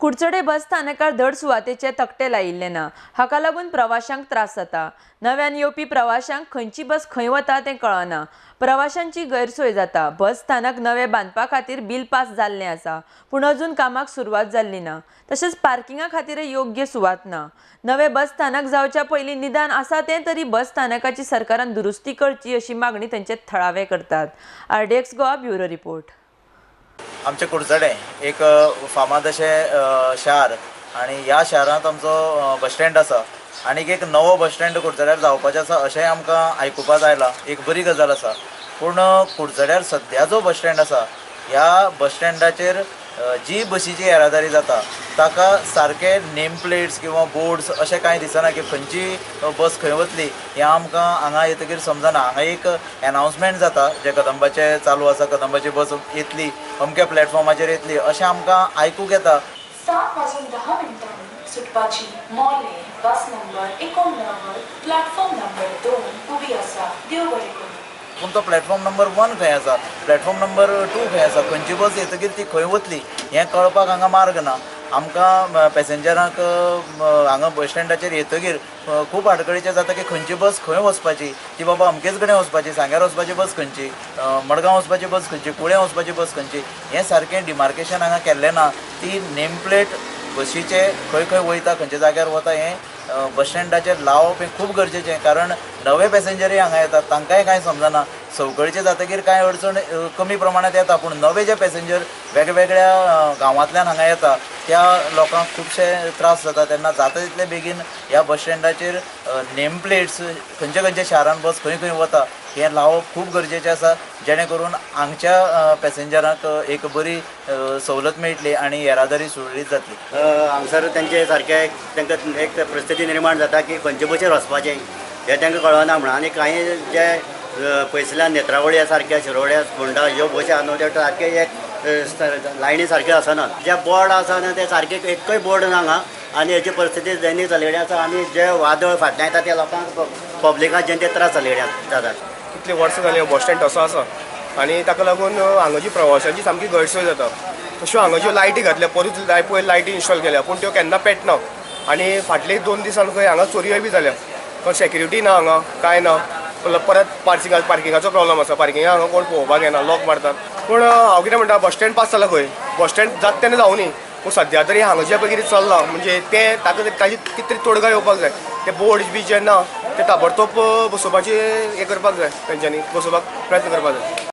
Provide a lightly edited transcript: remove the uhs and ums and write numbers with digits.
कुडचडे बस स्थानकार धड सुवातेचे तकटे लायिल्ले ना. हाका लागून प्रवाशांक त्रास जाता. नव्यान येवपी प्रवाशांक खंयची बस खंय वता तें कळना. प्रवाशांची गैरसोय जाता. बस स्थानक नवे बांदपा खातीर बिल पास जाल्लें आसा, पूण अजून कामाक सुरवात जाल्ली ना. तशेंच पार्किंगा खातीरय योग्य सुवात ना. नवे बस स्थानक जावच्या पयलीं निदान आसा तें तरी बस स्थानकाची सरकारान दुरुस्ती करची अशी मागणी थंयचे थळावे करतात. RDX Goa bureau report. आमचें कुडचडें एक फामाद अशें शार आनी ह्या शारांत आमचो बस स्टँड आसा आनीक एक नवो बस स्टँड कुडचड्यार जावपाचें आसा अशेंय आमकां आयकुपाक आयलां. एक बरी गजाल आसा, पूण कुडचड्यार सद्या जो बस स्टँड आसा ह्या बस स्टँडाचेर जी बसीची येरादारी जाता ताका सारके नेम प्लेट्स किंवा बोर्ड्स अशें कांय दिसना की खंयची बस खंय वतली हें आमकां हांगा येतकीर समजना. हांगा एक एनावन्समेंट जाता जे कदंबाचें चालू आसा, कदंबाची बस येतली अमक्या प्लॅटफॉर्माचेर येतली अशें आमकां आयकूंक येता. 7:10 सुटपाची मोले बस नंबर 89 प्लॅटफॉर्म नंबर 2 उबी आसा. देव बरें करूं. पूण तो प्लॅटफॉर्म नंबर 1 खंय आसा, प्लॅटफॉर्म नंबर 2 खंय आसा, खंयची बस येतकीर ती खंय वतली हें कळपाक हांगा मार्ग ना. आमकां पॅसेंजरांक हांगा बस स्टँडाचेर येतकीर खूब आडखळीचें जाता की खंयची बस खंय वचपाची, ती बाबा अमकेच कडेन वचपाची, सांग्यार वचपाची बस खंयची, मडगांव वचपाची बस खंयची, कुळ्यां वचपाची बस खंयची, हें सारकें डिमार्केशन हांगा केल्लें ना. ती नेम प्लेट बशीचे खंय खंय वयता, खंयच्या जाग्यार वता हें बस स्टँडाचेर लावप हें खूब गरजेचें, कारण नवे पॅसेंजरूय हांगा येतात तांकांय कांय समजना. संवकळीचें जातकीर कांय अडचण कमी प्रमाणांत येता, पूण नवे जे पॅसेंजर वेगवेगळ्या गांवांतल्यान हांगा येता त्या लोकांक खुबशे त्रास जाता. तेन्ना जाता तितले बेगीन ह्या बस स्टँडाचेर नेम प्लेट्स खंयच्या खंयच्या शारान बस खंय खंय वता हें लावप खूब गरजेचें आसा, जेणे करून हांगच्या पॅसेंजरांक एक बरी सवलत मेळटली आनी येरादारी सुरळीत जातली. हांगसर तेंचे सारकें तांकां एक परिस्थिती निर्माण जाता की खंयचे बशीर वचपाचें हें तांकां कळना म्हणून. आनी कांय जे पयसुल्ल्यान नेत्रावळी सारक्या, शिरोड्या, फोंडा ह्यो बशी आहा न्हू त्यो सारके एक लायनी सारक्यो आसना. जे बोर्ड आसा न्हू ते सारके एकूय बोर्ड ना हांगा आनी हेची परिस्थिती दैनीक जाल्ले कडेन आसा. आनी जे वादळ फाटल्यान येता ते लोकांक पब्लिकाक जे त्रास जाल्ले कडेन जातात. कितले वर्सां जालीं बस स्टँड तसो आसा आनी ताका लागून हांगाची प्रवाशांची सामकी गैरसोय जाता. तश्यो हांगा ज्यो लायटी घातल्या, परूच पयर लायटी इन्स्टॉल केल्या, पूण त्यो केन्ना पेटना आनी फाटले 2 दिसान खंय हांगा चोरयोय बी जाल्या. कारण सेक्युरिटी ना हांगा, कांय ना. परत पार्किंगाचो प्रॉब्लम आसा, पार्किंगाक हांगा कोण पळोवपाक येना, लॉक मारतात. पूण हांव कितें म्हणटा, बस स्टँड पास जाला खंय, बस स्टँड जाता तेन्ना जावं न्ही, पूण सद्या तरी हांगा जें पळय कितें चल्लां म्हणजे तें ताका ताजी कितें तरी तोडगा येवपाक जाय. ते बोर्ड बी जे ना ते ताबडतोब बसोवपाचें हें करपाक जाय, तेंच्यांनी बसोवपाक प्रयत्न करपाक जाय.